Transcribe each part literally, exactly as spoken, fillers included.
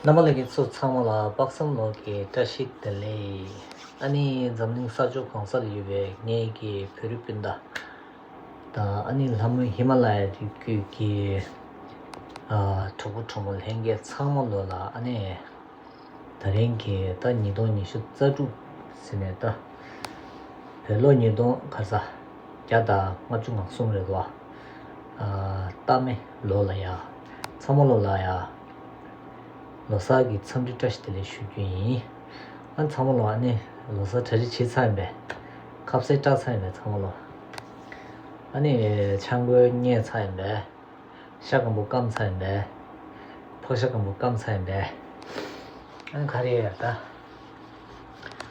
རྣམ་པ་ལྷན་རྒྱས་ཚོ་ཚང་མ་ལ་དཔག་བསམ་ལོ་ཀའི་བཀྲ་ཤིས་བདེ་ལེགས། ཨ་ནི་འཛམ་གླིང་ས་ཕྱོགས་གང་སར་ཡོད་པའི་ངེད་ཀྱི་བོད་རིགས་སྤུན་ཟླ་དང་། ཨ་ནི་ལྷ་མོ་ཧི་མ་ལ་ཡའི་རི་རྒྱུད་ཀྱི་ཨ་གྲོགས་པོ་གྲོགས་མོ་ལྷན་རྒྱས་ཚང་མ་ལོ་ལ། ཨ་ནི་ད་རིང་གི་ད་ཉིས་སྟོང་ཉི་ཤུ་རྩ་དྲུག་ཟེར་ནས་ད་བོད་ལོ་ཉིས་སྟོང་ག་ས་བརྒྱ་དང་ལྔ་བཅུ་ང་གསུམ་རེད་བ། ཨ་ད་མེ་ལོ་ལ་ཡ་ཚང་མ་ལོ་ལ་ཡ་ལོ་གསར་གྱི་འཚམས་འདྲི་བཀྲ་ཤིས་བདེ་ལེགས་ཞུ་རྒྱུ་ཡིན། ཨ་ཚང་མ་ལོ་ཨ་ནི་ལོ་གསར་གྲ་སྒྲིག་བྱེད་ཚར་ཡིན་པས། ཁ་ཟས་བཀྲ་ཚར་ཡིན་པས་ཚང་མ་ལོ། ཨ་ནི་ཆང་གོས་མཉེས་ཚར་ཡིན་པས། ཤ་སྐམ་པོ་སྐམ་ཚར་ཡིན་པས། ཕག་ཤ་སྐམ་པོ་སྐམ་ཚར་ཡིན་པས། ཨ་ནི་ག་རེ་ཡོད་ད།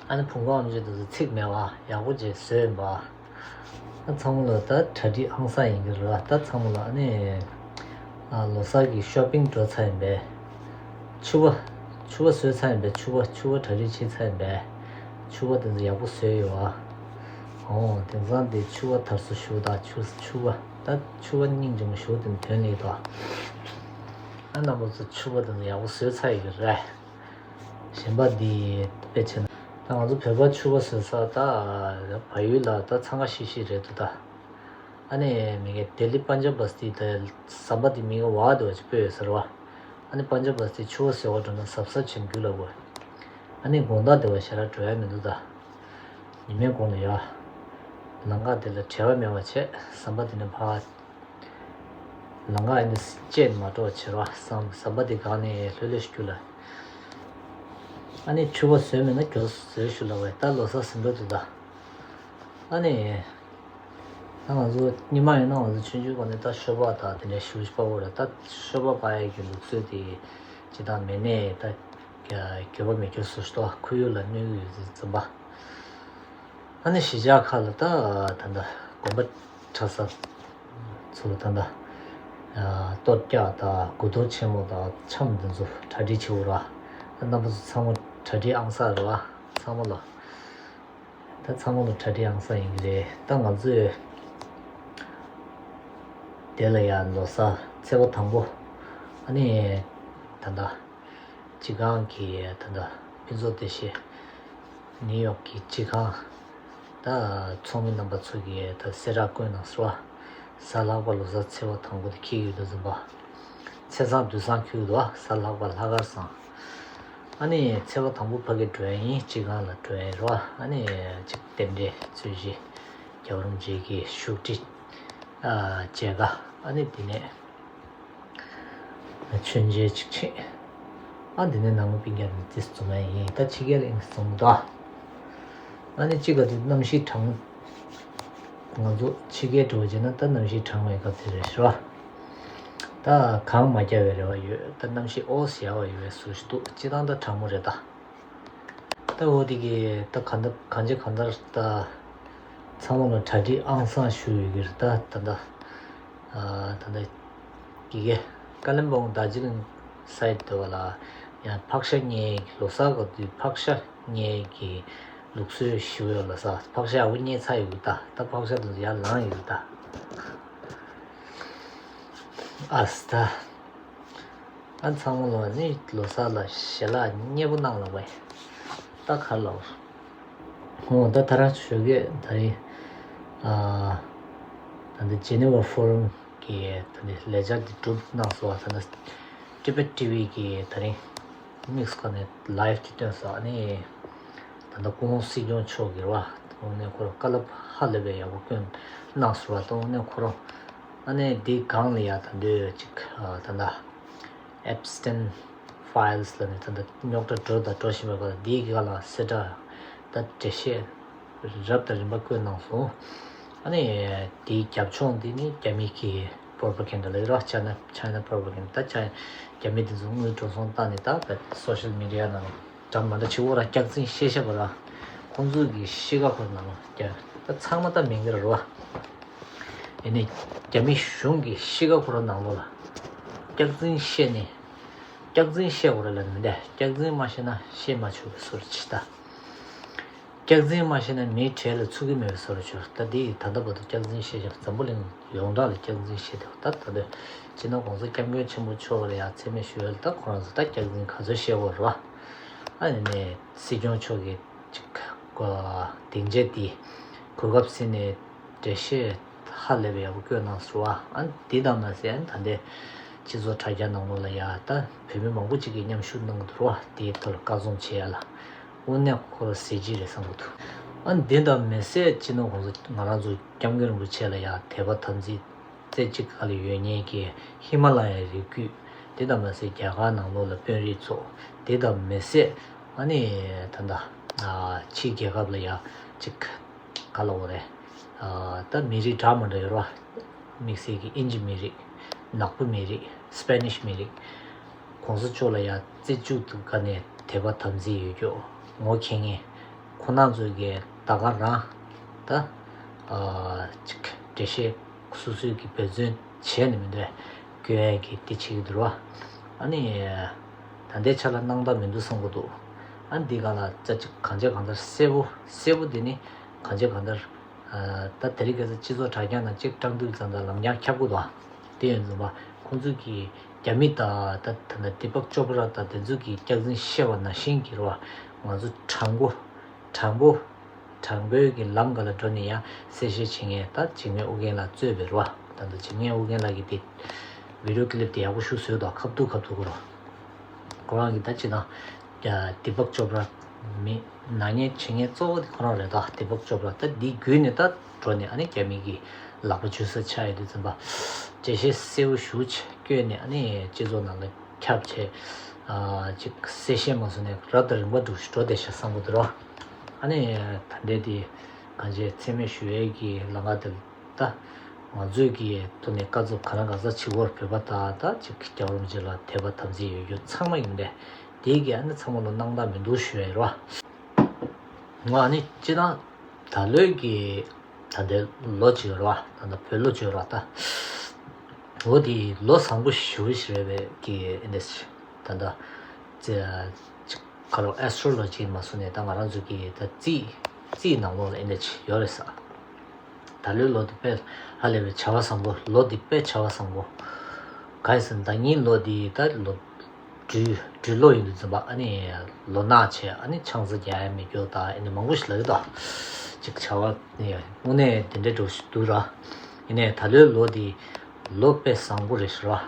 ཨ་ནི་བུང་བ་ཨམ་ཅོག་དེ་ཚོ་ཚིག་མེད་བ་ཡག་པོ་ཅིག་བཟོས་ཡིན་པ། ཨ་ཚང་མ་ལོ་ད་གྲ་སྒྲིག་ཧང་སང་ཡིན་གྱི་རེད་བ། ད་ཚང་མ་ལོ་ཨ་ནི་ཨ་ལོ་གསར་གྱི་ཤོ་པིང་འགྲོ་ཚར་ཡིན་པས། ཕྱུ་པ་ཕྱུ་པ་བཟོས་ཚར་ཡིན་པས། ཕྱུ་པ་ཕྱུ་པ་གྲ་སྒྲིག་བྱས་ཚར་ཡིན་པས། ཕྱུ་པ་དེ་ཚོ་ཡག་པོ་བཟོས་ཡོད་བ། ཨོ་དེང་སང་དེ་ཕྱུ་པ་དར་སོ་ཞུ་ད་ཕྱུ་ཕྱུ་པ། ད་ཕྱུ་པ་སྙིང་རྗེ་མོ་ཞུ་དེ་དོན་ལེགས་དོ། ཨ་རྣམ་པ་ཚོ་ཕྱུ་པ་དེ་ཚོ་ཡག་པོ་བཟོས་ཚར་ཡོད་ཀྱི་རེད། གཞན་པ་འདི་དཔེ་ཆེ་ན། ད་ང་ཚོ་བོད་པ་ཕྱུ་པ་བཟོ་ས་ད་བལ་ཡུལ་ལ་ད་འཚང་ཁ་ཤིག་ཤིག་རེད་འདུག་ད། ཨ་ནི་མི་གེ་ལྡི་ལི་པན་ཇབ་བ་སྟི་ད་ཟམ་པ་འདི་མི་གེ་བ་འདུག་ཅིག་སྤོས་ཡོད་ཟེར་བ། ཨ་ནི་པན་ཇབ་བ་སྟི་ཕྱུ་པ་བཟོ་བ་འགྲོ་ན་གཟབ་གཟབ་བྱེད་རྒྱུ་ལ་གོ། ཨ་ནི་དགོང་དག་དེ་བ་ཞེ་དྲག་འགྲོ་ཡ་མི་འདུག་ད། ཉི་མའི་གུང་ལ་ཡ། ལམ་ཁ་དེ་ལ་བྲེལ་བ་མེད་པ་བྱས་ཟམ་པ་དེ་ནས་ཕར། ལམ་ཁ་ཨ་ནི་བཅད་མ་འགྲོ་བྱེད་རོགས། ཟམ་ཟམ་པ་དེ་སྒང་ནས་ལྷོད་ལྷོད་ཞུ་ལ། ཨ་ནི་ཕྱུ་པ་བཟོས་མེད་ན་མགྱོགས་བཟོས་ཞུ་ལ་བས། ད་ལོ་གསར་ཟིན་འགྲོ་འདུག་ད། ཨ་ནི། ད་ང་ཚོ་སྔོན་མ་ཡིན་ན་ང་ཚོ་ཆུང་ཆུང་སྒང་ནས་ད་ཤོ་སྦག་དང་དེ་འདྲ་ཞུ་ཞུ་པ་བོ་རེད། ད་ཤོ་སྦག་སྦ་ཡས་ཀྱི་ལུགས་སྲོལ་དེ་ཇི་ལྟར་མེད་ནས་ད་འགྱོད་པ་མེད་རྒྱུ་བཟོ་ཞུ་ད་ཁོར་ཡུག་ལ་གནོད་ཀྱི་ཡོད་ཟེར་ཙམ་པ། ཨ་ནི་གཞིས་ཆགས་ཁག་ལ་ད་ད་ལྟ་དགོན་པ་གྲྭ་ས་ཚོ་ད་ལྟ་གཏོར་རྒྱག་དང་དགུ་གཏོར་ཆེན་མོ་དང་འཆམ་འདི་ཚོ་གྲ་སྒྲིག་བྱེད་འོ་ར། རྣམ་པ་ཚོ་ཚང་མ་གྲ་སྒྲིག་ཨང་གསར་རེད་བ། ཚང་མ་ལ་ད་ཚང་མ་ལ་གྲ་སྒྲིག་ཨང་གསར་ཡིན་གྱི་རེད། ད་ང་ཚོས་དེ་ལ་ཡང་ལོ་གསར་ཚེས་པ་དང་པོ། ཨ་ནི་ད་ལྟ་སྤྱི་ཁང་གི་ད་ལྟ་ཕུན་ཚོགས་བདེ་གཤེགས་ནིའུ་ཡོག་གི་སྤྱི་ཁང་། ད་ཚོགས་མི་རྣམ་པ་ཚོ་གིས་ད་གསལ་བསྒྲགས་བཀོད་གནང་སོང་བ། གཟའ་ལྷག་པ་ལོ་གསར་ཚེས་པ་དང་པོ་དེ་འཁེལ་གྱི་ཡོད་དོ་ཟིན་པ། ཚེས་བཟང་དུས་བཟང་འཁེལ་གྱི་འདུག་བ། གཟའ་ལྷག་པ་ལྷག་དཀར་བཟང་། ཨ་ནི་ཚེས་པ་དང་པོ་ཕ་གི་འགྲོ་ཡ་ཡིན། སྤྱི་ཁང་ལ་འགྲོ་ཡ་རེད་བ། ཨ་ནི་ཅིག་རྟེན་འབྲེལ་རྩོད་གཞི་རྒྱལ་བ་རིན་པོ་ཆེ་གི་བཞུགས་ཁྲི་ཨ་མཇལ་ཁ། ཨ་ནི་དེ་ནས། མཆོད་མཇལ་ཅིག་ཕྱིན། ཨ་འདི་ནས་ནང་མི་སྤུན་ཀྱག་ནས་ཏིས་བཙུགས་མ་ཡིན། ད་ཕྱི་རྒྱལ་ཨིན་སོང་ད། ཨ་ནི་གཅིག་ག་དུས་གནམ་གཤིས་གྲང་། ང་ཚོ་ཕྱི་རྒྱལ་འགྲོ་བྱས་ན་ད་གནམ་གཤིས་གྲང་བའི་སྐབས་དེ་རེད་ཤག་བ། ད་གངས་མ་བརྒྱབ་པའི་རེ་བ་ཡོད། ད་གནམ་གཤིས་ཨོ་ཟེར་ཡག་པ་ཡོད་པའི་བཟོ་ཞིག་འདུག་སྤྱིར་བཏང་ད་གྲང་མོ་རེད་ད། ད་འོ་དེ་གི་ད་ག་འདྲ་གང་ཅི་གང་ལྟར་ད་ཚང་མ་ལ་གྲ་སྒྲིག་ཨང་སང་ཞུ་ཡོད་ཀྱི་རེད་ད། ད་ད་ད་ད་གི་གེ་ཀ་ལིམ་པོང་དར་ཇི་ལིང་སའིད་དེ་བ་ལ་ཡང་ཕག་ཤ་རྙེད་ལོ་གསར་ག་དུས་ཕག་ཤ་རྙེད་ཀྱི་ལུགས་སྲོལ་ཞུ་ཡོད་ལ་ས། ཕག་ཤ་ཨ་བུ་རྙེད་ཚར་ཡོད་ཀྱི་ད། ད་ཕག་ཤ་དེ་ཚོ་ཡར་ལངས་ཡོད་ཀྱི་ད། ཨ་སི་ད། ཨ་ཚང་མ་ལོ་ནི་ལོ་གསར་ལ་ཞལ་ལག་མཉེས་པོ་གནང་ལ་བས། ད་ག་ལ་འོ་ད་ད་རང་ཞོགས་ཀས་ད་རིང་ཨ་ད་འདི་ཇེ་ནི་ཝ་ཕོ་རམ་གི་ད་འདི་ལས་འཆར་འདི་གྲུབ་གནང་སོང་བ། ད་འདི་ཊི་བེཊ་ཊི་ཝི་གི་ད་རིང་དམིགས་སུ་བཀར་ནས་ལའིབ་ཅིག་བཏོན་སོང་། ཨ་ནི་ད་ལྟ་སྐུ་ངོ་སྲིད་སྐྱོང་མཆོག་གིས་རེད་བ། དངོས་གནས་ཁོ་རང་བཀའ་སློབ་ཧ་ལས་པའི་ཡག་པོ་བསྐྱོན་གནང་སོང་བ། དངོས་གནས་ཁོ་རང་ཨ་ནི་འདི་སྒང་ལ་ཡ་ད་འདོད་ཅིག་ཨ་ད་ལྟ་ཨེབ་སི་ཊེན་ཕའི་ལི་སི་ལ་ནི་ད་ལྟ་རྙོག་དྲ་འགྲོ་དང་འགྲོ་བཞིན་པའི་སྐོར་ལ་འདིའི་སྒང་ལ་གསལ་བསྒྲགས་ད་འགྲེལ་བཤད་རབ་དང་རིམ་པ་བཀོད་གནང་སོང་། ཨ་ནི་དེའི་རྒྱབ་ལྗོངས་འདི་ནི་རྒྱ་མི་གི་པོར་པ་གན་ཌ་ལབ་ཀྱི་རེད་བ། ཅའི་ན་ཅའི་ན་པོར་པ་གན་ཌ། ད་ཅའི་རྒྱ་མི་དེ་ཚོ་དངུལ་འགྲོ་སོང་བཏང་ནས་ད་སོ་ཤལ་མི་ཌི་ཡ་ནང་ནས་འདྲ་མ་འདྲ་བྱེད་འོ་ར་སྐྱག་རྫུན་བཤད་བཤད་པ་ར། ཁོང་ཚོས་གི་ཤི་ཁ་ཁོ་ནང་ལ་རྒྱ་ད་ཚང་མ་ད་མིང་གི་རེད་བ། ཨེ་ནས་རྒྱ་མི་གཞུང་གི་གཤིས་ཀ་ཁོ་རང་ནང་ལོགས་ལ་སྐྱག་རྫུན་བཤད་ནས། སྐྱག་རྫུན་བཤད་དགོས་རེད་ལབ་ནས་མི་འདུག་སྐྱག་རྫུན་མ་བཤད་ན་བཤད་མ་ཆོག་པའི་བཟོ་འདྲ་ཅིག་ད། སྐྱག་རྫུན་མ་བཤད་ན་མིའི་གྲལ་ལ་ཚུད་ཀྱི་མེད་པའི་བཟོ་འདྲ་ཅིག་ད་འདི་ད་ལྟ་བར་དུ་སྐྱག་རྫུན་བཤད་བཞག་འཛམ་བུ་གླིང་ཡོངས་གྲགས་ལ་སྐྱག་རྫུན་བཤད་བསྡད་པ་ད། ད་དུང་སྤྱི་ནོར་༸གོང་ས་༸སྐྱབས་མགོན་ཆེན་པོ་མཆོག་ལ་ཡང་མཚན་སྨད་ཞུ་ཡ་ལ་ད་ཁོ་རང་ཚོ་ད་སྐྱག་རྫུན་ག་ཚོད་བཤད་དགོས་རེད་བ། ཨ་ནི་ནས་སྲིད་སྐྱོང་མཆོག་གིས་ཅིག་གོ་སྡིངས་ཆ་དེ་གོ་སྐབས་ཟིན་ནས་འགྲེལ་བཤད་ཧ་ལས་པའི་ཡག་པོ་བཀོད་གནང་སོང་བ། ཨ་འདི་དང་མ་ཟད་ཨ་ད་ལྟའི་སྤྱི་ཚོགས་དྲ་རྒྱ་ནང་ལོགས་ལ་ཡ་ད་བོད་མི་མང་པོ་ཅིག་གིས་མཉམ་ཞུགས་གནང་གི་འདུག་རོ། དེའི་ཐོག་ལ་བཀའ་རྩོམ་བྱེད་ཡ་ལ་དངོས་གནས་ཁོ་རང་གཟི་བརྗིད་རེད་བསམ་གི་འདུག་ཨ་འདི་དང་མ་ཟད་སྤྱི་ནོར་༸གོང་ས་ང་རང་ཚོ་༸སྐྱབས་མགོན་རིན་པོ་ཆེ་ལ་ཡ་དད་པ་དམ་ཚིག་རྩེ་གཅིག་ཁ་ལ་ཡོད་མཁན་གྱི་ཧི་མ་ལ་ཡའི་རི་རྒྱུད་དེ་དང་མ་ཟད་རྒྱ་གར་ནང་ལོགས་ལ་དཔོན་རིགས་ཚོ་དེ་དང་མ་ཟད་ཨ་ནི་ད་ལྟ་ཕྱིའི་རྒྱལ་ཁབ་ལ་ཡ་ཅིག་ག་ལ་འོ་རེད། ད་མི་རིགས་འདྲ་མི་འདྲ་ཡོད་རེད་བ། དམིགས་བསལ་གྱི་དབྱིན་ཇི་མི་རིགས། ནག་པོ་མི་རིགས། སྤེ་ནིཤ་མི་རིགས། ༸གོང་ས་མཆོག་ལ་ཡ་རྩེ་གཅིག་ཏུ་དགའ་ནས་དད་པ་དམ་ཚིག་ཡོད་རྒྱུ་ངོ་མཁྱེན་མཁན་ཁོ་རང་ཚོ་གིས་ད་ག་རང་ད་ཅིག་འགྲེལ་བཤད་སོ་སོའི་གི་འབད་བརྩོན་བྱས་ནས་མི་འདུག་སྐྱོན་གྱི་དེ་བྱེད་ཀྱི་འདུག་ར། ཨ་ནི་ད་ལྟའི་ཆ་ལ་སྣང་དག་མི་འདུག་བསམ་གྱི་འདུག་ཨ་འདི་ག་ལ་ཙ་ཅིག་གང་བྱས་གང་ལྟར་གསལ་པོ་གསལ་པོ་འདི་ནི་གང་བྱས་གང་ལྟར། ད་དེ་རིང་ཁ་སང་སྤྱི་ཚོགས་དྲ་རྒྱ་ནང་གཅིག་སྤྲང་ཐུལ་ཙམ་དང་ལམ་རྒྱགས་ཁྱབ་གི་འདུག་དེ་ཡིན་ཙམ་པ་ཁོང་ཚོ་གིས་རྒྱ་མི་དང་ད་ད་ད་དི་པག་ཅོ་པྲ་དང་དེ་ཚོ་གིས་སྐྱག་རྫུན་བཤད་པ་ནང་བཞིན་གྱི་རེད་བ། ང་ཚོ་དྲང་པོ་དྲང་པོ་དྲང་པོའི་གི་ལམ་ག་ལ་འགྲོ་ནས་ཡང་གསལ་བཤད་བྱེད་མཁན་ད་འཇིགས་མེད་ཨོ་རྒྱན་ལགས་གཙོས་པའི་རེད་བ། ད་ལྟ་འཇིགས་མེད་ཨོ་རྒྱན་ལགས་ཀྱིས་དེ་བི་ཌིའོ་ཀི་ལིབ་དེ་ཡག་པོ་ཞིག་བཟོས་འདུག་ཁ་བསྡུ་ཁ་བསྡུ་གི་རེད། ཁོ་རང་གིས་ད་ཅི་དང་། དི་པག་ཅོ་པྲ་མི་ནག་ཉེས་བྱེད་མཁན་གཙོ་བོ་དེ་ཁོ་རང་རེད་ད། དི་པག་ཅོ་པྲ་ད་འདི་བརྒྱུད་ནས་ད་འགྲོ་ནས་ཨ་ནི་རྒྱ་མི་གི་ལག་པ་འཇུ་ས་ཆགས་ཡོད་དུས་ཙམ་པ། འགྲེལ་བཤད་གསལ་པོ་ཞེ་པོ་ཅིག་བཀོད་ནས་ཨ་ནི་སྤྱི་ཚོགས་ནང་ལ་ཁྱབ་བྱས། ཅིག་གསལ་བཤད་མ་བཟོ་ནས་རབ་དང་རིམ་པ་འགྲོ་ཞིག་འགྲོ་བསྡད་ཤག་བསམ་གྱི་འདུག་རོ། ཨ་ནི་ད་ལྟའི་དེ་གང་བྱས་མཚན་སྨད་ཞུ་ཡས་ཀྱི་ལམ་ཁ་དེ། ད་ང་ཚོས་ཀྱི་ཐོག་ནས་བཀའ་རྩོམ་ག་ལ་ག་ས་བྱེད་སྐོར་བོད་པ་དང་ད་ཅིག་སྐྱབས་རོམ་ཅིག་ལ་དད་པ་དམ་ཚིག་ཡོད་རྒྱུ་ཚང་མ་ཡིན་པས། དེའི་གི་ཨ་ནི་ཚང་མ་ལ་སྣང་དག་མི་འདུག་ཞུ་ཡ་རེད་བ། ང་ཨ་ནི་སྤྱིར་བཏང་ད་ལོའི་གི་ད་ལྟའི་ལོ་གཅིག་རེད་བ། ད་ལྟ་བོད་ལོ་གཅིག་རེད་བ་ད། འོ་དེ་ལོ་བཟང་པོ་ཞེ་པོ་ཞིག་རེད་པས་ཀྱི་ཨ་ནི་ད་ལྟ་ཙི་ཁ་ལོ་ཨེ་སི་ཊོ་ལོ་ཇི་མ་སོང་ནས་ད་ང་རང་ཚོ་གི་ད་རྩིས་རྩིས་ནང་ལོགས་ལ་ཨེ་འདྲ་ཅིག་ཡོད་རེད་ས། ད་ལོའི་ལོ་འདི་དཔེ་ཧ་ལས་པའི་བྱ་བ་བཟང་པོ། ལོ་འདི་དཔེ་བྱ་བ་བཟང་པོ། ག་ཡིན་ཟེར་ན་ཟླ་ཉིན་ལོ་འདི་ད་ལོ་སྦྲུལ་སྦྲུལ་ལོ་ཡིན་དུས་ཙམ་པ་ཨ་ནི་ལོ་ནག་བྱས་ཨ་ནི་ཆང་ས་རྒྱག་ཡ་མེད་རྒྱུ་ད་ཨ་ནི་མང་པོ་ཞིག་ལབ་ཀྱི་འདུག་ཅིག་བྱ་བ་ནི་དངོས་གནས་དེ་འདྲའི་འགྲོ་ཞིག་འདུག་ར། ཡིན་ནའི་ད་ལོའི་ལོ་འདི་ལོ་དཔེ་བཟང་པོ་རེད་ཤག་ར།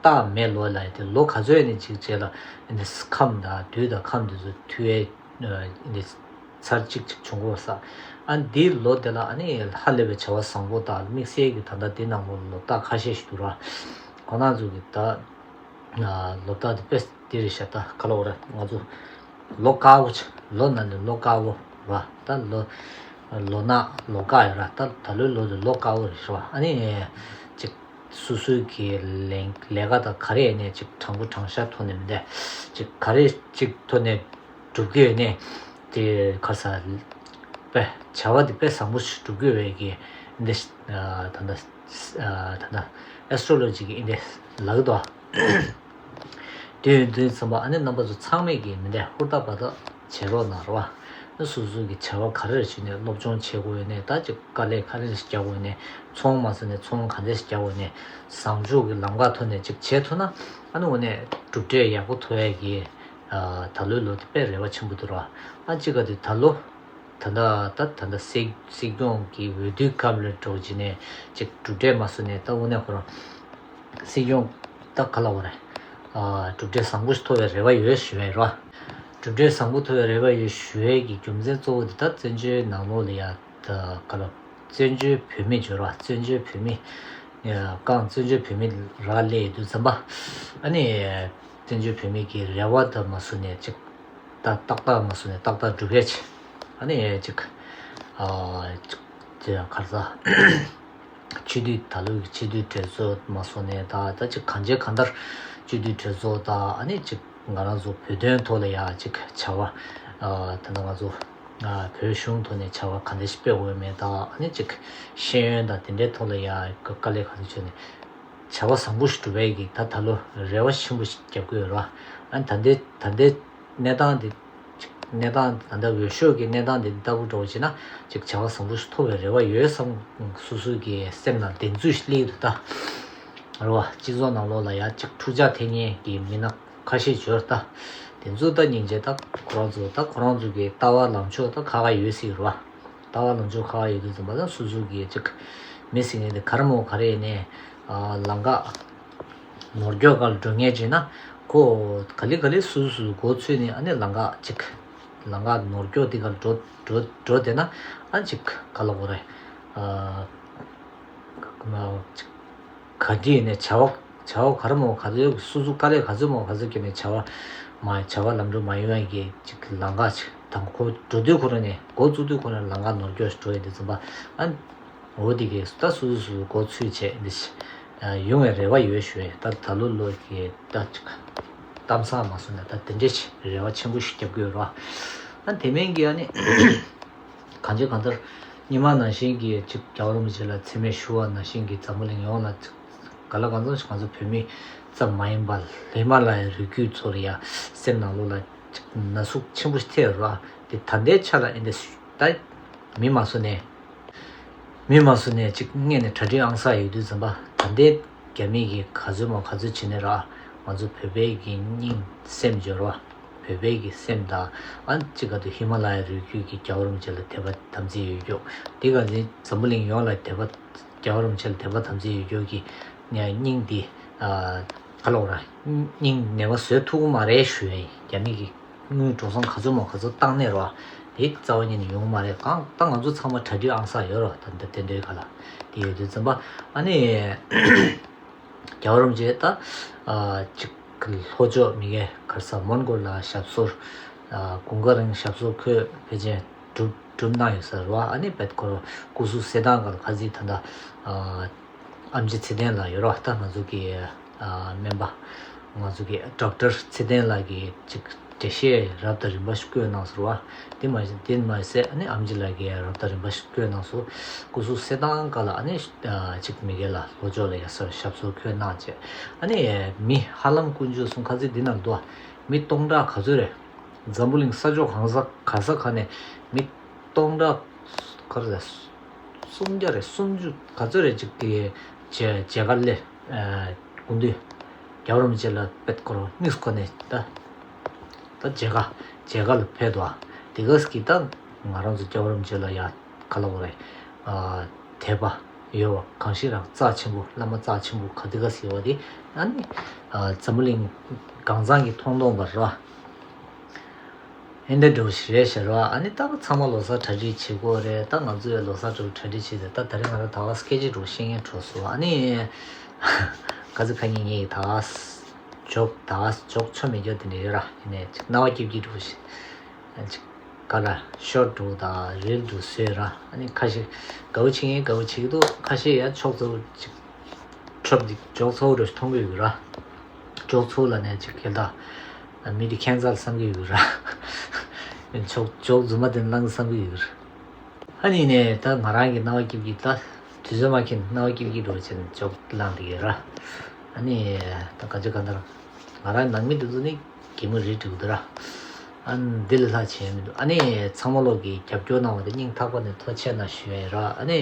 སྟག་མེ་ལོ་ལབ་ཡ་དེ་ལོ་ག་ཚོད་ནས་ཅིག་བྱས་ལ་ཨ་ནི་ཁམས་དང་དུས་དང་ཁམས་དེ་ཚོ་མཐུད་ཡས་ཨ་ནི་ཚར་གཅིག་ཅིག་བྱུང་གོ་ས། ཨ་འདིའི་ལོ་དེ་ལ་ཨ་ནི་ཧ་ལས་པའི་བྱ་བ་བཟང་པོ་དང་དམིགས་བསལ་གྱི་ད་ལྟ་འདི་ནང་ལོ་ལོ་རྟགས་ཁ་ཤས་ཤིག་འདུག་ར། ཁོ་རང་ཚོ་གི་ད་ལོ་རྟགས་དེ་དཔེ་འདི་རེད་ཤག་ད་ག་ལ་འོ་ར་ང་ཚོ་ལོ་དཀར་པོ་ཆ་ལོ་ན་ནི་ལོ་དཀར་པོ་ར། ད་ལོ་ལོ་ན་ལོ་དཀར་ཡོད་ར། ད་ད་ལོའི་ལོ་དེ་ལོ་དཀར་པོ་རེད་ཤག་ཨ་ནི་ཅིག་སོ་སོའི་གི་ལས་ལས་ཀ་དང་ག་རེ་ཡིན་ནའི་ཅིག་དྲང་པོ་དྲང་བཞག་ཐོག་ནས་མི་འདས་ཅིག་ག་རེ་ཅིག་ཐོག་ནས་སྒྲུབ་ཀྱི་ཡོད་ནའི་དེ་ག་ས་དཔེ་བྱ་བ་དེ་དཔེ་བཟང་པོ་ཞིག་སྒྲུབ་ཀྱི་ཡོད་པའི་གི་འདི་ད་ལྟ་ད་ལྟ་ཨེ་སི་ཊོ་ལོ་ཇི་གི་འདི་ལག་ཏུ་དེ་ཡོད་དུས་ཙམ་པ་ཨ་ནི་རྣམ་པ་ཚོ་ཚང་མས་ཀྱི་མི་འདས་ཧུར་ཐག་འབད་ཐག་བྱེད་རོགས་གནང་རོགས། ཨ་སོ་སོ་གི་བྱ་བ་ག་རེ་བྱས་ནས་སློབ་སྦྱོང་བྱེད་དགོས་ཡོད་ནས་ད་ཅིག་དཀའ་ལས་ག་རེ་རྒྱག་དགོས་ཡོད་ནས་ཚོང་མ་སོང་ནས་ཚོང་ག་འདྲས་རྒྱག་དགོས་ནས་བཟང་ཕྱོགས་ཀྱི་ལམ་ཁ་ཐོག་ནས་ཅིག་བྱེད་ཐུབ་ན་ཨ་ནི་འོ་ནས་གྲུབ་འབྲས་ཡག་པོ་ཐོབ་ཡ་གི་ད་ལོའི་ལོ་དེ་དཔེ་རེ་བ་ཆེན་པོ་འདུག་ར། ཨ་གཅིག་ག་དེ་ད་ལོ། ད་ལྟ་ད་ད་ལྟ་སྲིད་སྲིད་སྐྱོང་གི་འོས་བསྡུའི་སྐབས་ལ་འགྲོ་བྱས་ནས་ཅིག་གྲུབ་འབྲས་མ་སོང་ནས་ད་དངོས་གནས་ཁོ་རང་སྲིད་སྐྱོང་ད་ག་ལ་བ་རེད། གྲུབ་འབྲས་བཟང་པོ་ཞིག་ཐོབ་པའི་རེ་བ་ཡོད་ཞུ་བའི་རོ། གྲུབ་འབྲས་བཟང་པོ་ཐོབ་པའི་རེ་བ་ཡོད་ཞུ་བའི་གི་རྒྱུ་མཚན་གཙོ་བོ་དེ་ད་བཙན་བྱོལ་ནང་ལོགས་ལ་ཡ་ད་ག་ལ་བཙན་བྱོལ་བོད་མི་བརྗོད་རོ། བཙན་བྱོལ་བོད་མི་རྐང་བཙན་བྱོལ་བོད་མི་རག་ལས་ཡོད་དུས་ཙམ་པ་ཨ་ནི་བཙན་བྱོལ་བོད་མི་གི་རེ་བ་ད་མ་སོང་ནས་ཅིག་ད་ཏག་ཏག་མ་སོང་ནས་ཏག་ཏག་སྒྲུབ་ཡས་ཆེ། ཨ་ནི་ཅིག་ཨ་ཅིག་ཅིག་ག་རེ་ཟ། སྤྱི་འཐུས་ད་ལོའི་སྤྱི་འཐུས་གྲོས་ཚོགས་མ་སོང་ནས་ད་ད་ཅིག་གང་བྱས་གང་ལྟར་སྤྱི་འཐུས་གྲོས་ཚོགས་དང་ཨ་ནི་ཅིག་ང་རང་ཚོ་བོད་དོན་ཐོག་ལ་ཡ་ཅིག་བྱ་བ་ཨ་ད་ལྟ་ང་ཚོ་ བོད་གཞུང་ཐོག་ནས་བྱ་བ་ག་འདྲ་ཞིག་སྤེལ་དགོས་མེད་དང་། ཨ་ནི་ཅིག་ཤེས་ཡོན་དང་དེ་འདྲའི་ཐོག་ལ་ཡ་དཀའ་ལས་ག་ཚོད་བྱས་ནས་བྱ་བ་བཟང་པོ་ཞིག་སྒྲུབ་པའི་གི་ད་ད་ལོ་རེ་བ་ཆེན་པོ་ཞིག་བརྒྱབ་ཀྱི་ཡོད་རེད་བ། ཨ་ནི་ད་ལྟའི་ད་ལྟའི་གནས་སྟངས་འདི་ཅིག་གནས་སྟངས་ད་ལྟ་འོས་ཤོག་གི་གནས་སྟངས་འདི་ལྟ་བུ་འགྲོ་བ་བྱས་ན་ཅིག་བྱ་བ་བཟང་པོ་ཞིག་ཐོབ་པའི་རེ་བ་ཡོད་བསམ། སོ་སོའི་གི་སེམས་ནང་གདེང་ཚོད་ཞིག་སླེབས་འདུག་ད། རེད་བ། སྤྱི་ཚོགས་ནང་ལོགས་ལ་ཡ་ཅིག་འཁྲུག་ཆ་འཐེན་མཁན་གྱི་མི་སྣ་ཁ་ཤས་ཡོད་རེད་ད། དེ་ཚོ་ད་སྙིང་རྗེ། ད་ཁོ་རང་ཚོ་ད་ཁོ་རང་ཚོ་གི་ལྟ་བ་ལངས་ཕྱོགས་ད་ཁག་ཁག་ཡོད་སྲིད་རེད་བ། ལྟ་བ་ལངས་ཕྱོགས་ཁག་ཁག་ཡོད་དུས་ཙམ་པ་ད་སོ་སོ་གི་ཅིག་མི་ཟེར་མཁན་དེ་ག་རེ་མོ་ག་རེ་ཡིན་ནའི་ལམ་ཁ་ནོར་སྐྱོག་སྒང་ལ་འགྲོ་མཁན་ཅིག་ན། ཁོ་ག་ལེ་ག་ལེ་སོ་སོ་སོ་མགོ་ཚོས་ནས་ཨ་ནི་ལམ་ཁ་ཅིག་ལམ་ཁ་ནོར་སྐྱོག་དེ་ག་ལ་འགྲོ་འགྲོ་འགྲོ་བསྡད་ན། ཨ་ཅིག་ག་ལ་གོ་རེད། ཅིག་ག་འདྲ་ཡིན་ནའི་བྱ་བ་བྱ་བ་ག་རེ་མོ་ག་ཚོད་སོ་སོ་དཀའ་ལས་ག་ཚོད་མོ་ག་ཚོད་བརྒྱབ་ནས་བྱ་བ་མ་བྱ་བ་ལམ་འགྲོ་མ་ཡོང་ཡ་གི་ཅིག་ལམ་ཁ་ཅིག་དང་། ཁོ་འགྲོ་དུས་ཁོ་རང་ནས་འགོ་བཙུགས་དུས་ཁོ་རང་ལམ་ཁ་ནོར་སྐྱོག་ཞིག་འགྲོ་ཡི་འདུག་ཙམ་པ། ཨ། འོ་དེ་གས་ད་སོ་སོ་སོ་མགོ་ཚོས་བྱས་འདི་ཞིག་ཡོང་བའི་རེ་བ་ཡོད་ཞུ་ཡས། ད་ད་ལོ་ལོ་གི་ད་ཅིག་གཏམ་བཟང་མ་སོང་ན་ད་དེ་འདྲས་ཅིག་རེ་བ་ཆེན་པོ་ཞིག་རྒྱབ་ཀྱི་ཡོད་རེད་བ། ཨ་དེ་མིན་གྱི་ཨ་ནི་གང་ཅི་གང་ལྟར་ཉི་མ་ནང་བཞིན་གྱི་ཅིག་རྒྱལ་བ་རིན་པོ་ཆེ་ལ་མཚན་སྨད་ཞུ་བ་ནང་བཞིན་གྱི་འཛམ་བུ་གླིང་ཡོངས་ལ་ཅིག་ག་ལ་གང་འཚམ་ཞིག་ང་ཚོ་བོད་མི་ཙམ་མ་ཡིན་པ་ཧི་མ་ལ་ཡའི་རི་རྒྱུད་ཚོར་ཡ་སེམས་ནང་ལོགས་ལ་ཅིག་ན་ཟུག་ཆེན་པོ་ཞིག་ཐེབས་རེད་བ། དེ་ད་ལྟའི་ཆ་ལ་ཨེ་འདྲ་ད་མི་མ་སུ་ནས། མི་མ་སུ་ནས་ཅིག་སྔས་ནས་གྲ་སྒྲིག་ཨང་གསར་ཡོད་དུས་ཙམ་པ་ད་ལྟའི་རྒྱ་མི་གིས་ག་ཚོད་མ་ག་ཚོད་བྱེད་ནས་ར། ང་ཚོ་བོད་པའི་གི་སྙིང་སེམས་སྦྱོར་བ། བོད་པའི་གི་སེམས་དང་། ཨ་ཅིག་ག་དུས་ཧི་མ་ལ་ཡའི་རི་རྒྱུད་ཀྱི་རྒྱལ་བ་རིན་པོ་ཆེ་ལ་དད་པ་དམ་ཚིག་ཡོད་རྒྱུ། དེ་ག་ཚོད་འཛམ་བུ་གླིང་ཡོངས་ལ་དད་པ་རྒྱལ་བ་རིན་པོ་ཆེ་ལ་དད་པ་དམ་ཚིག་ཡོད་རྒྱུ་གི་སྙིང་འདི་ག་ལ་འོ་ར། སྙིང་ནད་པ་བཟོད་ཐུབ་ཀྱི་མ་རེད་ཞུ་ཡ་ཡིན། རྒྱ་མི་གི་དངུལ་འགྲོ་སོང་ག་ཚོད་མང་ག་ཚོད་བཏང་ནས་རོ། དེ་རྩ་བ་ཉིད་ནས་ཡོང་མ་རེད། གང་ལྟར་ང་ཚོ་ཚང་མ་གྲ་སྒྲིག་ཨང་གསར་ཡོད་རོ། ད་འདི་དེ་འདྲའི་ཁ་ལ་དེ་ཡོད་དུས་ཙམ་པ་ཨ་ནི་རྒྱལ་བ་རིན་པོ་ཆེ་ད་ཅིག་ལྷོ་ཕྱོགས་མི་གའི་ག་རེ་ཟ་མོན་གྷོ་ལ་ཞབས་སོར་དགུན་ཁ་རིང་ཞབས་སོར་ཁོས་ཕལ་ཆེར་སྒྲུབ་སྒྲུབ་གནང་ཡོད་ས་རེད་བ། ཨ་ནི་བེད་ཁོ་རང་སྐུ་གཟུགས་གསོ་སྟངས་སྒང་ལ་ཁ་ཚིག་ད་ལྟ་ཨམ་ཆི་ཚེ་བརྟན་ལགས་ཡོད་རེད་བ། ད་ང་ཚོ་གི་སྨན་པ་ང་ཚོ་གི་ཌོག་ཊར་ཚེ་བརྟན་ལགས་ཀྱིས་ཅིག་འགྲེལ་བཤད་རབ་དང་རིམ་པ་ཞིག་བཀོད་གནང་སོང་བ། དེ་མ་ཟད་དེ་མ་ཟད་ཨ་ནི་ཨམ་ཆི་ལགས་ཀྱིས་རབ་དང་རིམ་པ་ཞིག་བཀོད་གནང་སོང་། སྐུ་གཟུགས་གསོ་སྟངས་སྒང་ལ་ཨ་ནི་ཅིག་མི་སྒེར་ལ་ལྷོ་ཕྱོགས་ལ་ཡ་སར་ཞབས་སོར་འཁོད་གནང་བྱས། ཨ་ནི་མི་ཧ་ལམ་དཀོན་མཆོག་གསུམ་ཁ་ཚིག་འདི་ནང་འདུག་མི་སྟོང་ཕྲག་ག་ཚོད་རེད། འཛམ་བུ་གླིང་ས་ཕྱོགས་གང་ས་ག་ས་ག་ནས་མི་སྟོང་ཕྲག་ག་རེ་རེད། སུམ་བརྒྱ་རེད། སུམ་ཅུ་ག་ཚོད་རེད་ཅིག་གི་མཇལ་མཇལ་ཁ་སླེབས། སྐུ་མདུན་རྒྱལ་བ་རིན་པོ་ཆེ་ལ་དཔེ་སྐོར་དམིགས་སུ་བཀར་ནས་ད་ད་མཇལ་ཁ་མཇལ་ཁ་ལ་ཕེབས་འདུག་དེ་ག་གི་ད་ང་རང་ཚོ་རྒྱལ་བ་རིན་པོ་ཆེ་ལ་ཡ་ག་ལ་འོ་རེད། དད་པ་ཡོད་པ་གང་ཞིག་རང་རྩ་ཆེན་པོ་བླ་མ་རྩ་ཆེན་པོ་ག་དེ་ག་ཟེར་བ་དེ་ཨ་ནི་འཛམ་བུ་གླིང་གང་ཚང་གི་མཐོང་མཐོང་པ་རེད་བ། ཨེ་འདྲ་འགྲོ་ཞིག་རེད་ཤག་ར། ཨ་ནི་ད་ཚང་མ་ལོ་གསར་གྲ་སྒྲིག་བྱེད་དགོས་རེད། ད་ང་ཚོས་ལོ་གསར་འགྲོ་གྲ་སྒྲིག་བྱེད་དེ་ད་ད་རེས་ང་རང་ད་ག་སྐད་ཆ་འགྲོ་བཤད་མཁན་འགྲོ་སོང་། ཨ་ནི་ག་ཚོད་ཁ་ཉིན་ངས་ད་ག་ཇོག་ད་ག་ཇོག་ཆོ་མེད་ཇོག་དེ་འདྲ་ཡོད་ར། ཡིན་ནའི་ཅིག་རྣ་བ་སྐྱིབ་སྐྱིབ་འགྲོ་ཞིག་ཅིག་ག་ལ་ཤོར་འགྲོ་ད་རིལ་འགྲོ་བཟོས་ར། ཨ་ནི་ཁ་ཤས་དགའ་བོ་བྱེད་མཁན་དགའ་བོ་བྱེད་ཀྱི་འདུག་ཁ་ཤས་ཡ་ཆོག་ཚོ་ཅིག་ཁྲོབ་འདི་ཇོག་ཚོ་རུ་མཐོང་གི་ཡོད་ར། ཇོག་ཚོ་ལ་ནས་ཅིག་གལ་ད་མི་འདི་ཁྱད་མཚར་བསམ་གི་ཡོད་ར། ཇོག་ཇོག་རྫུན་མ་དེ་བླངས་བསམ་གི་ཡོད་ར། ཨ་ནི་ནས་ད་ང་རང་གི་རྣ་བ་སྐྱིབ་ཀྱི་ད་དུས་ཚོད་མ་ཁེལ་རྣ་བ་སྐྱིབ་ཀྱི་འགྲོ་བྱས་ནས་ཇོག་བླངས་འདི་ཡོད་ར། ཨ་ནི་ད་ག་ཅི་ག་འདར་ང་རང་ནང་མི་དེ་ཚོ་ནི་གད་མོ་རེད་འགྲིག་འདུག་ར། ཨ་ནི་འདི་ལས་ལྷག་བྱས་མི་འདུག་ཨ་ནི་ཚང་མ་ལོག་གི་རྒྱབ་སྐྱོར་གནང་བ་དེ་སྙིང་ཐག་པ་ནས་ཐུགས་རྗེ་ཆེ་གནང་ཞུ་ཡ་ཡིན་ར། ཨ་ནི།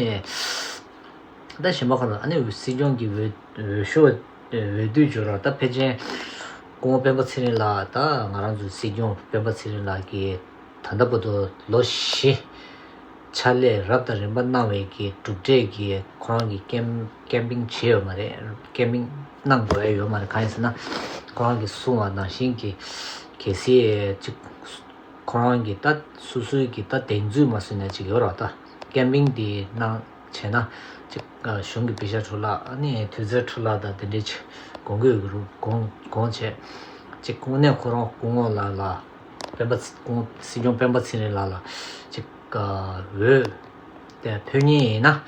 ད་གཞན་པ་གང་ལ་ཨ་ནི་སྲིད་སྐྱོང་གི་འོས་འོས་ཤོག་འོས་བསྡུ་བྱོས་ར། ད་ཕལ་ཆེར་སྐུ་ངོ་སྤེན་པ་ཚེ་རིང་ལགས་ད་ང་རང་ཚོའི་སྲིད་སྐྱོང་སྤེན་པ་ཚེ་རིང་ལགས་ཀྱིས་ད་ལྟ་བར་དུ་ལོ་བཞི་ཕྱག་ལས་རབ་དང་རིམ་པ་གནང་བའི་གི་གྲུབ་འབྲས་ཀྱི་ཁོ་རང་གི་ཀེམ་ཀེམ་པིང་བྱས་ཡོད་མ་རེད། ཀེམ་པིང་གནང་དགོས་ཡ་ཡོད་མ་རེད། གང་ཡིན་ཟེར་ན་ཁོ་རང་གིས་གསུངས་པ་ནང་བཞིན་གྱི་གལ་སྲིད་ཅིག་ཁོ་རང་གིས་ད་སོ་སོའི་གི་ད་གདེང་ཚོད་མ་བཟོས་ན་ཅིག་ཡོད་ར། ད་ཀེམ་པིང་འདི་གནང་བྱས་ན་ཅིག་གཞུང་གི་པེ་ཤ་འཕྲོ་བརླག་ཨ་ནི་དུས་ཚོད་འཕྲོ་བརླག་དང་དེ་འདྲའི་ཅིག་དགོངས་ཀྱི་ཡོད་རུ་དགོངས་དགོངས་བྱས་ཅིག་དངོས་གནས་ཁོ་རང་སྐུ་ངོ་ལགས་ལ་སྤེན་པ་ཚེ་སྐུ་ངོ་སྲིད་སྐྱོང་སྤེན་པ་ཚེ་རིང་ལགས་ལ་ཅིག་འོས་དེ་ཕུལ་མཁན་ཡིན་ན།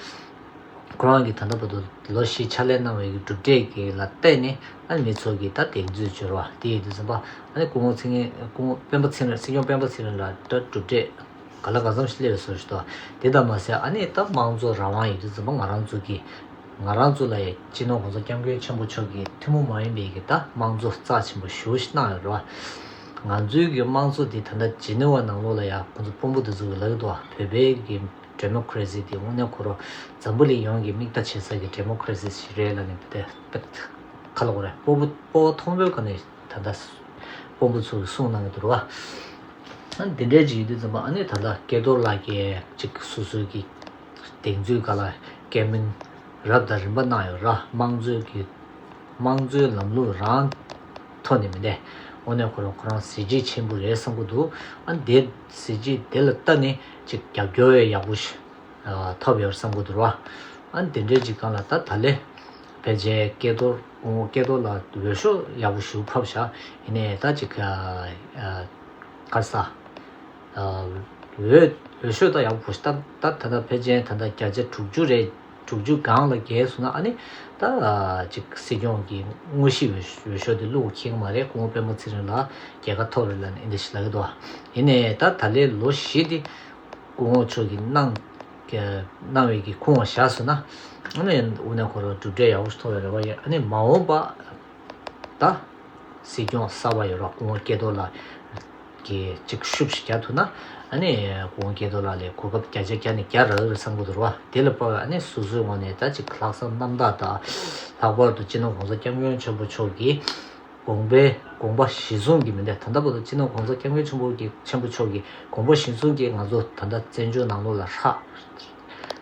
ཁོ་རང་གིས་ད་ལྟ་བར་དུ་ལོ་བཞི་ཕྱག་ལས་གནང་བའི་གི་གྲུབ་འབྲས་ཀྱི་ལ་བརྟེན་ནས་ཨ་ནི་མི་ཚོ་གིས་ད་གདེང་ཚོད་འབྱོར་བ་དེ་ཡིན་དུས་ཙམ་པ་ཨ་ནི་སྐུ་ངོ་ཚེ་རིང་སྐུ་ངོ་སྤེན་པ་ཚེ་རིང་སྲིད་སྐྱོང་སྤེན་པ་ཚེ་རིང་ལ་ད་གྲུབ་འབྲས་ ག་ལ་གང་འཚམ་ཞིག་སླེབས་ཡོད་བཟོ་ཞིག་འདུག་དེ་ལྟར་མ་ཟད་ཨ་ནི་ད་དམངས་གཙོ་རང་དབང་ཡོད་དུས་ཙམ་པ་ང་རང་ཚོ་གི་ང་རང་ཚོ་ལ་ཡ་སྤྱི་ནོར་༸གོང་ས་༸སྐྱབས་མགོན་ཆེན་པོ་མཆོག་གིས་ཐུན་མོང་མ་ཡིན་པའི་གི་ད་དམངས་གཙོ་རྩ་ཆེན་པོ་ཞེ་པོ་ཞིག་གནང་ཡོད་རེད་བ། ང་ཚོའི་གི་དམངས་གཙོ་འདི་ད་ལྟ་ཇི་ནི་ཝ་ནང་ལོགས་ལ་ཡ་ཁོང་ཚོ་དཔོན་པོ་འདི་ཚོ་གི་ལབ་ཀྱི་འདུག་བ། བོད་པའི་གི་ཌེ་མོ་ཀ་རེ་སི་འདི་དངོས་གནས་ཁོ་རང་འཛམ་བུ་གླིང་ཡོངས་ཀྱི་མིག་ལྟ་བྱེད་ས་གི་ཌེ་མོ་ཀ་རེ་སི་ཞིག་རེད་ལབ་ནས་དེ་ཁ་ལོ་རེད། སྤོ་བོ་སྤོ་བོ་མཐོན་པོའི་སྒང་ནས་ད་ལྟ་དཔོན་པོ་ཚོ་གི་གསུང་གནང་གི་འདུག་ར། ཨ་འདི་འདྲའི་ཅིག་ཡོད་དུས་ཙམ་པ་ཨ་ནི་ད་ལྟ་སྐལ་རྡོར་ལགས་ཀྱིས་ཅིག་སོ་སོའི་གི་གདེང་ཚོད་ག་ལ་བཀའ་མོལ་རབ་དང་རིམ་པ་གནང་ཡོད་ར། དམངས་གཙོའི་གི་དམངས་གཙོའི་ལམ་ལུགས་རང་ཐོག་ནས་མི་འདས། དངོས་གནས་ཁོ་རང་ཁོ་རང་གཟི་བརྗིད་ཆེན་པོ་རེད་བསམ་གི་འདུག་ཨ་འདི་གཟི་བརྗིད་དེ་ལ་ལྟ་ནས་ཅིག་རྒྱབ་སྐྱོར་ཡག་པོ་ཞིག་ཐོབ་ཡོད་བསམ་གི་འདུག་ར། ཨ་འདི་འདྲའི་ཅིག་སྒང་ལ་ད་ད་ལེ་ཕལ་ཆེར་སྐལ་རྡོར་སྐུ་ངོ་སྐལ་རྡོར་ལགས་འོས་ཤོག་ཡག་པོ་ཞིག་ཕབ་བཞག་ཡིན་ནའི་ད་ཅིག་ག་ས་འོས་འོས་ཤོག་ད་ཡག་པོ་ཞིག་ད་ད་ད་ད་ཕལ་ཆེར་ད་ད་བརྒྱ་ཆ་དྲུག་ཅུ་རེད། དྲུག་ཅུ་སྒང་ལ་བརྒལ་སོང་ན་ཨ་ནི་ད་ཅིག་སྲིད་སྐྱོང་གི་དངོས་གཞི་འོས་འོས་ཤོག་དེ་བླུག་ཁེལ་གི་མ་རེད། སྐུ་ངོ་སྤེན་པ་ཚེ་རིང་ལགས་རྒྱལ་ཁ་ཐོབ་རེད་ལབ་ནས་ཨེ་འདྲ་ཞིག་ལབ་ཀྱི་འདུག་ཡིན་ནའི་ད་ད་ལོའི་ལོ་བཞི་དེ་སྐུ་ངོ་མཆོག་གིས་གནང་གནང་བའི་གི་ཁུངས་བཞག་སོང་ན་ཨ་ནི་དངོས་གནས་ཁོ་རང་གྲུབ་འབྲས་ཡག་པོ་ཞིག་ཐོབ་པའི་རེ་བ་ཡོད། ཨ་ནི་མ་འོངས་པ་ད་སྲིད་སྐྱོང་གསར་པ་ཡོད་ར་སྐུ་ངོ་སྐལ་རྡོར་ལགས་ཀྱིས་ཅིག་ཤུགས་ཤིག་རྒྱག་ཐུབ་ན་ཨ་ནི་སྐུ་ངོ་སྐལ་རྡོར་ལགས་ལ་གོ་སྐབས་བརྒྱ་ཆ་བརྒྱ་ནས་བརྒྱ་རག་གི་རེད་བསམ་གྱི་འདུག་ར། དེ་ལ་དཔག་པའི་ཨ་ནི་སོ་སོའི་ངོས་ནས་ད་ཅིག་ལྷག་བསམ་རྣམ་དག་དང་ལྷག་པར་དུ་སྤྱི་ནོར་༸གོང་ས་༸སྐྱབས་མགོན་ཆེན་པོ་མཆོག་གིས་དགོངས་པའི་དགོངས་པ་གཞིར་བཟུང་གིས་མི་འདས། ད་ལྟ་བར་དུ་སྤྱི་ནོར་༸གོང་ས་༸སྐྱབས་མགོན་ཆེན་པོ་གི་ཆེན་པོ་མཆོག་གི་དགོངས་པ་གཞིར་བཟུང་གིས་ང་ཚོ་ད་ལྟ་བཙན་བྱོལ་ནང་ལོགས་ལ་ཧྲ་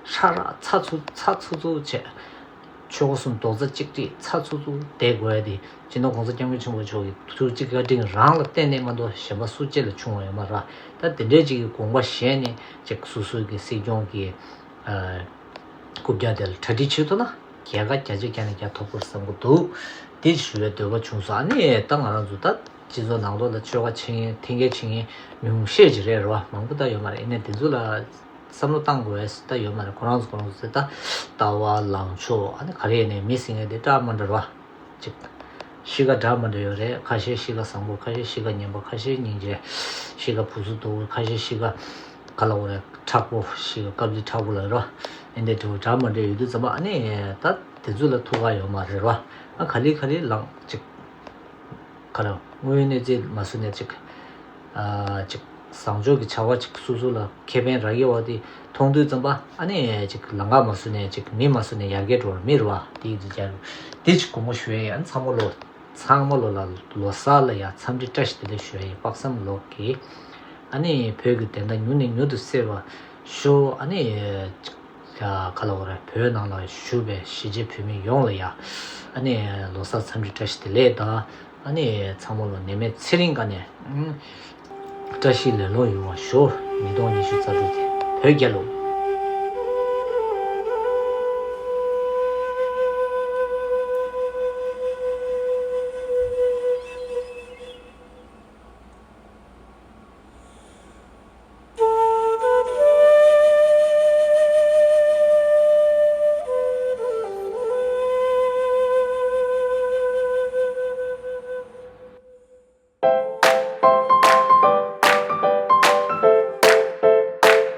ཧྲ་ར་ཚ་ཚུ་ཚ་ཚུ་ཚུ་བྱས། ཆོལ་ཁ་གསུམ་རྡོག་རྩ་གཅིག་སྒྲིལ་ཚ་ཚུ་ཚུ་བསྡད་དགོས་ཡ་དེ་སྤྱི་ནོར་༸གོང་ས་༸སྐྱབས་མགོན་ཆེན་པོ་མཆོག་གི་ཐུགས་རྗེ་བཀའ་དྲིན་རང་ལ་བརྟེན་ནས་མ་གཏོགས་གཞན་པ་སུ་གཅིག་ལ་བྱུང་བ་ཡོད་མ་རེད། ད་དེ་འདྲའི་ཅིག་གི་དགོངས་པ་བཞེས་ནས་ཅིག་སོ་སོའི་གི་སྲིད་སྐྱོང་གི་རྐུབ་བཀྱག་དེ་ལ་གྲ་སྒྲིག་བྱེད་ཐུབ་ན་རྒྱལ་ཁ་བརྒྱ་ཆ་བརྒྱ་ནས་བརྒྱ་ཐོབ་དགོས་བསམ་གི་འདུག་དེ་ཞུ་བའི་འདོད་པ་བྱུང་སོང་། ཨ་ནི་ད་ང་རང་ཚོ་ད་སྤྱི་ཚོགས་ནང་ལོགས་ལ་ཆོལ་ཁ་ཕྱེ་མཁན་འཐེན་འཁྱེར་བྱེད་མཁན་ཉུང་ཤས་ཅིག་རེད་རོ། མང་པོ་ད་ཡོད་མ་རེད། ཡིན་ནའི་དེ་ཚོ་ལ་བསམ་བློ་བཏང་དགོས་ད་ཡོད་མ་རེད། ཁོ་རང་ཚོ་ཁོ་རང་ཚོ་ད་ལྟ་བ་ལངས་ཕྱོགས་ཨ་ནི་ག་རེ་ཡིན་ནའི་མི་ཟེར་མཁན་དེ་འདྲ་མི་འདྲ་རོ། ཅིག་གཤིས་ཀ་འདྲ་མི་འདྲ་ཡོད་རེད། ཁ་ཤས་གཤིས་ཀ་བཟང་པོ། ཁ་ཤས་གཤིས་ཀ་ངན་པ། ཁ་ཤས་སྙིང་རྗེ། གཤིས་ཀ་བུ་ཚོ་སྡུག། ཁ་ཤས་གཤིས་ཀ་ག་ལ་འོ་རེད། མཁྲེགས་པོ། གཤིས་ཀ་དཀའ་ལས་མཁྲེགས་པོ་ལ་རོ། ཨེ་འདྲ་འདྲ་བོ་འདྲ་མི་འདྲ་ཡོད་དུས་ཙམ་པ་ཨ་ནི་ད་དེ་ཚོ་ལ་ཐུགས་ཁག་ཡོད་མ་རེད་རོ། ཨ་ག་ལེ་ག་ལེ་ལངས་ཅིག་ག་ལ་དངོས་ཡོད་གནས་ཚུལ་མ་བཟོ་ནས་ཅིག་ཨ་ཅིག་བཟང་ཕྱོགས་ཀྱི་བྱ་བ་ཅིག་སོ་སོ་ལ་ཁེ་ཕན་རག་གི་ཡོད་པ་དེ་མཐོང་དུས་ཙམ་པ་ཨ་ནི་ཅིག་ལམ་ཁ་མ་བཟོ་ནས་ཅིག་མི་མ་བཟོ་ནས་ཡར་རྒྱས་འགྲོ་བ་མི་རེད་བ། དེ་ཡིན་དུས་ཀྱང་དེ་ཅིག་དགོངས་པ་ཞུ་ཡ་ཡིན། ཨ་ཚང་མ་ལོ་ཚང་མ་ལོ་ལ་ལོ་གསར་ལ་ཡ་འཚམས་འདྲི་བཀྲ་ཤིས་བདེ་ལེགས་ཞུ་ཡ་ཡིན། དཔག་བསམ་ལོ་གི་ཨ་ནི་བོད་ཀྱི་བདེན་མཐའ་མྱུར་ནས་མྱུར་དུ་གསལ་བ་ཤོག་ཨ་ནི་ཅིག་ཡ་ག་ལ་འོ་རེད། བོད་ནང་ལ་བཞུགས་པའི་གཞིས་བྱེས་བོད་མི་ཡོངས་ལ་ཡ་ཨ་ནི་ལོ་གསར་འཚམས་འདྲི་བཀྲ་ཤིས་བདེ་ལེགས་དང་ཨ་ནི་ཚང་མ་ལ་ནད་མེད་ཚེ་རིང་ག་ནས་ཨང་བཀྲ་ཤིས་ལེགས་ལོངས་ཡོང་བ་ཤོག་ཉིས་སྟོང་ཉི་ཤུ་རྩ་དྲུག་དེ་བོད་རྒྱལ་ལོ།